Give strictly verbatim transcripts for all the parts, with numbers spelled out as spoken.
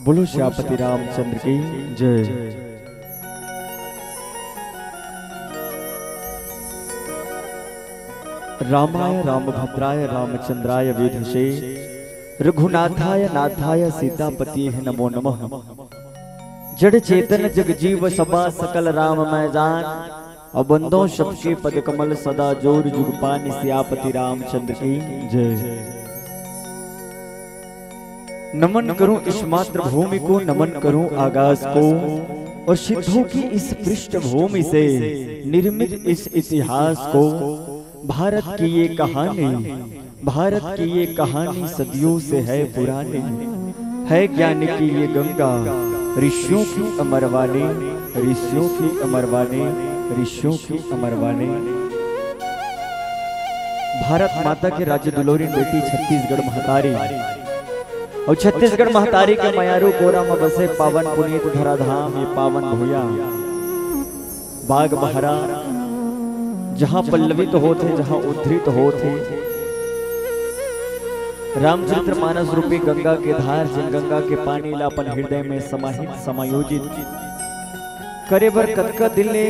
बोलो सियापति रामचंद्र की जय। रामाय रामभद्राय रामचंद्राय वेधसे, रघुनाथाय नाथाय सीतापतिये नमो नमः। जड़ चेतन जग जीव सबा सकल राम मैं जान, अउ बंदों सबके पद कमल सदा जोर जुग पान सियापति रामचंद्र की जय। नमन करूं इस मातृभूमि को, नमन करूं आकाश को, और सिद्धों की इस पृष्ठभूमि से निर्मित इस इतिहास को। भारत की ये कहानी, भारत की ये कहानी सदियों से है पुरानी। है ज्ञान की ये गंगा, ऋषियों की अमरवाणी, ऋषियों की अमरवाणी, ऋषियों की अमरवाणी। भारत माता के राज्य दुलौरी बेटी छत्तीसगढ़ महतारी, अउ छत्तीसगढ़ महतारी के मयारू कोरा म बसे पावन पुनीत धराधाम, ये पावन भुइयां बागबाहरा, जहां पल्लवित होत हे, जहां उद्धृत होत हे। रामचरित्र मानस रूपी गंगा के धार, जिन गंगा के पानी ला अपन हृदय में समाहित, समायोजित करे बर कतका दिन ले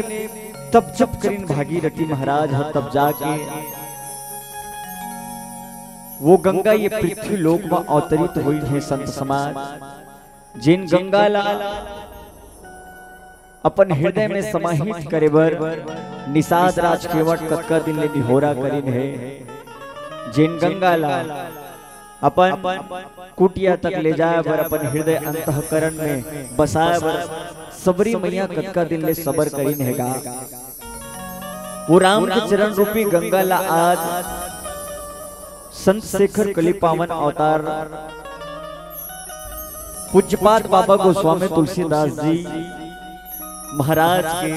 तप जप करिन भागीरथी महाराज ह, तब जाके वो गंगा ये पृथ्वी लोक म अवतरित होई हे संत समाज। जिन गंगा ला अपन हृदय में समाहित करे बर निषाद राज केवट कतका दिन ले निहोरा करिन हे, जिन गंगा ला अपन कुटिया तक ले जाए बर, अपन हृदय अंतःकरण में बसाए बर सबरी मैया कतका दिन ले सबर करिन हे गा। वो राम के चरण रूपी गंगा ला आज संत शेखर कली पावन अवतार पूज्यपाद बाबा गोस्वामी तुलसीदास जी महाराज के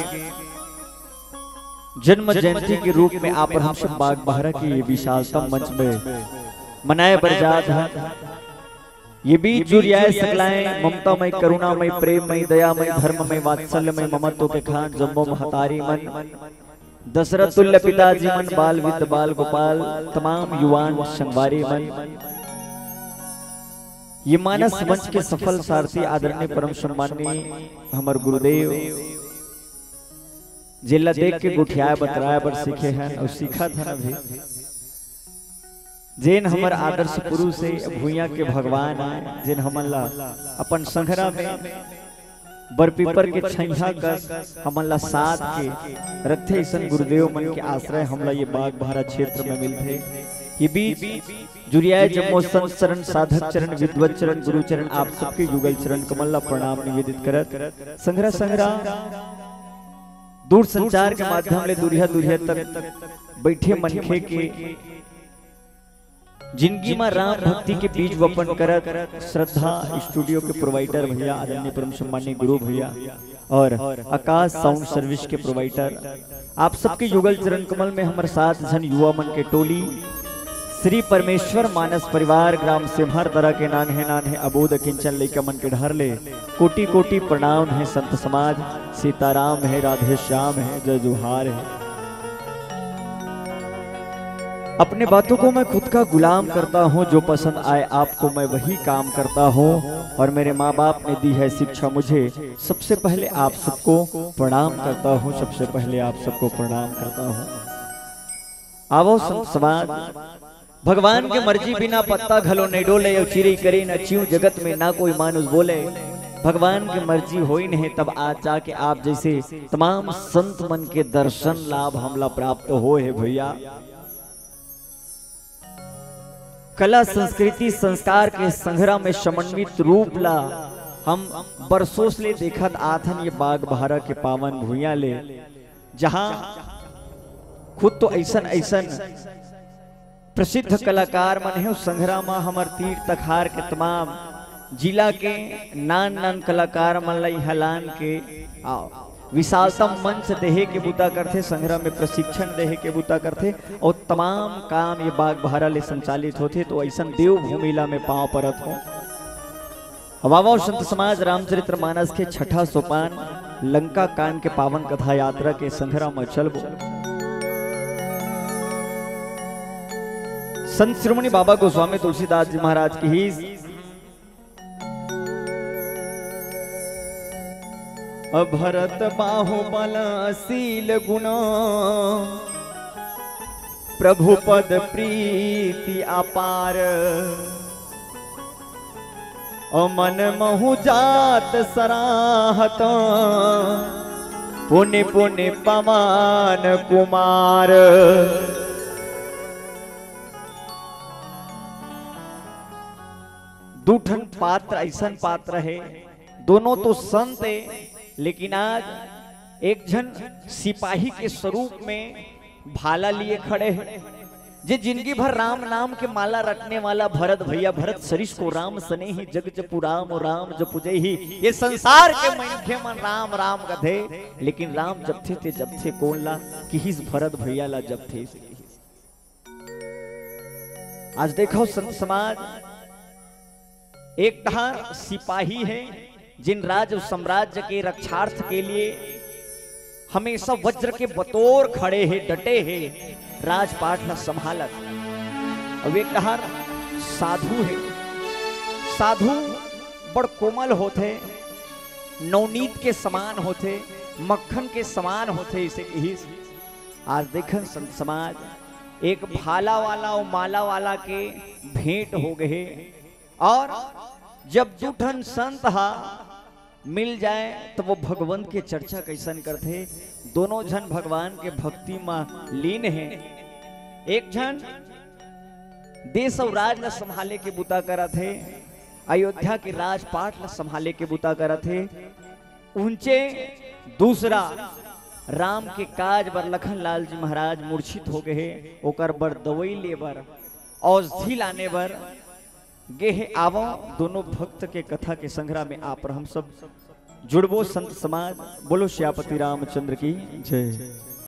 जन्म जयंती के रूप में आप और हम सब बागबाहरा के ये विशालतम मंच में मनाए बर जात हे। ये बीच जुरियाए सकलाएं ममतामय, करुणामय, प्रेममय, दयामय, धर्ममय, वात्सल्यमय, ममत्व के खान जम्मो महतारी मन, दशरथ तुल्य पिताजी मन, बाल विद्ध बाल गोपाल, तमाम युवान संगवारी मन, ये मानस मंच के सफल सारथी आदरणीय परम सम्माननीय हमर गुरुदेव, जेला देख के गोठियाए बतराए बर सीखे हन अउ सीखत हन अभी। जेन हमर आदर्श पुरुष हे, भुइयां के भगवान हे, जेन हमन ला अपन संघरा में बरपीपर के छैहा कस हमन ला साथ के रखथे, अइसन गुरुदेव मन के आश्रय हमला ये बागबाहरा क्षेत्र में मिलथे। ये बीच जुरियाए जम्मो संत चरण, साधक चरण, विद्वत चरण, गुरु चरण, आप सबके युगल चरण कमल ला प्रणाम निवेदित करत, संघरा संघरा दूरसंचार के माध्यम ले दुरिहा दुरिहा तक बैठे मनखे के जिंदगी म राम भक्ति के बीज वपन करत श्रद्धा स्टूडियो के प्रोवाइडर भैया, आदरणीय परम सम्माननीय गुरु भैया और आकाश साउंड सर्विस के प्रोवाइडर, आप सबके युगल चरण कमल में हमर सात झन युवा मन के टोली, श्री परमेश्वर मानस परिवार, ग्राम सेम्हर दरा के नान्हे नान्हे अबोध किंचन लइका मन के डहर ले कोटि कोटि प्रणाम हे संत समाज। सीताराम हे, राधे श्याम हे, जय जोहार हे। अपने बातों को मैं खुद का गुलाम करता हूँ, जो पसंद आए आपको मैं वही काम करता हूँ, और मेरे माँ बाप ने दी है शिक्षा मुझे, सबसे पहले आप सबको प्रणाम करता हूँ, सबसे पहले आप सबको प्रणाम करता हूँ। आवो संत समाज, भगवान के मर्जी बिना पत्ता घलो नइ डोले, अउ चिरई करे न चिंव जगत में ना कोई मानुष बोले। भगवान के मर्जी होइन हे, तब आज जाके आप जैसे तमाम संत मन के दर्शन लाभ हमला प्राप्त होए हे भैया। कला संस्कृति संस्कार के संघरा में समन्वित रूप ला हम बरसों ले देखत आथन ये बागबाहरा के पावन भुइयां ले, जहां खुद तो अइसन अइसन प्रसिद्ध कलाकार मन हे, संघरा म हमर तीर तखार के तमाम जिला के नान नान कलाकार मन ला इहां लान के आ विशालतम मंच देहे के बूता करथे, संघरा में प्रशिक्षण देहे के बूता करथे, अउ तमाम काम ये बागबाहरा ले संचालित होथे। तो अइसन देवभूमि ला मैं पांव परत हों। अब आवव संत समाज, रामचरित्र मानस के छठा सोपान लंका कांड के पावन कथा यात्रा के संघरा म चलबो। संत शिरोमणि बाबा गोस्वामी तुलसीदास जी महाराज की ही। भरत बाहुबल शील गुण, प्रभु पद प्रीति अपार। मन महु जात सराहत, पुनि पुनि पवन कुमार। दू ठन पात्र, ऐसन पात्र हे, दोनों तो संत हे, लेकिन आज एक झन सिपाही के स्वरूप में भाला लिए खड़े हे, जे जिंदगी भर राम नाम के माला रटने वाला भरत भैया, भरत सरिस को राम सनेही, जग जपु राम, राम जपु जेही। ये संसार के मनखे मन राम राम कथे, लेकिन राम जपथे ते जपथे कोन ला? किहिस भरत भैया ला जपथे। आज देखो संत समाज, एक डहार सिपाही हे, जिन राज अउ साम्राज्य के रक्षार्थ के लिए हमेशा वज्र के बतौर खड़े हे, डटे हे, राजपाट ला संभालत। अउ एक डहार साधु हे। साधु बड़ कोमल होथे, नवनीत के समान होथे, मक्खन के समान होथे, इसे किहिस। आज देखन संत समाज, एक भाला वाला अउ माला वाला के भेंट हो गए। और जब दू ठन संत हा मिल जाए, तो वो भगवंत के चर्चा कैसन करथे। दोनों झन भगवान के भक्ति म लीन हे। एक झन देश अउ राज ला संभाले के बुता करत हे, अयोध्या के राजपाट ला संभाले के बुता करत हे। उंचे दूसरा राम के काज बर लखन लाल जी महाराज मूर्छित हो गए हे, ओकर बर दवाई ले बर, औषधि लाने बर गे हे। आवो, दोनों भक्त के कथा के संग्रह में आप और हम सब जुड़बो। संत समाज, बोलो सियापति रामचंद्र की जय।